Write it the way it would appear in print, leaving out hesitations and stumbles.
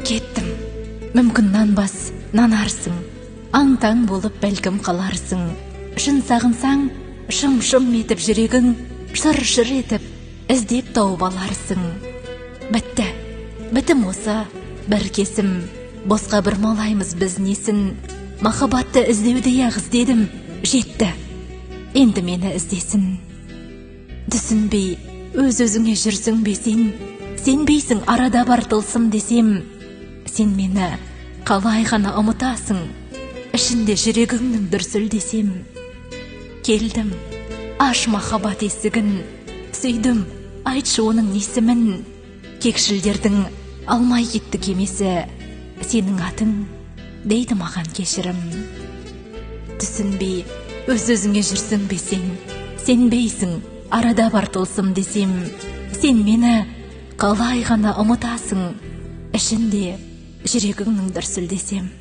Кеттім, мүмкін нанбас, нанарсың, аң-таң болып бәлкім қаларсың. Шын сағынсаң, шым-шым етіп жүрегің, шыр-шыр етіп іздеп тауып аларсың. Бітті, бітім осы, бір кесім, босқа бұрмалаймыз біз несін. Махаббатты іздеуді-ақ іздедім, жетті, енді мені іздесін. Түсінбей, өз-өзіңе жүрсің бе сен? Сенбейсің арада бар тылсым десем. Сен мені қалай ғана ұмытасың, ішінде жүрегіңнің дүрсіл десем. Келдім, аш махаббат есігін, сүйдім, айтшы оның несімін. Кекшілдердің алмай кетті кемесі, сенің атың дейді маған кешірім. Түсінбей, өз-өзіңе жүрсің бе сен? Сенбейсің, арада бар тылсым десем. Сен мені қалай ғана ұмытасың, ішінде жүрегіңнің дүрсіл десем.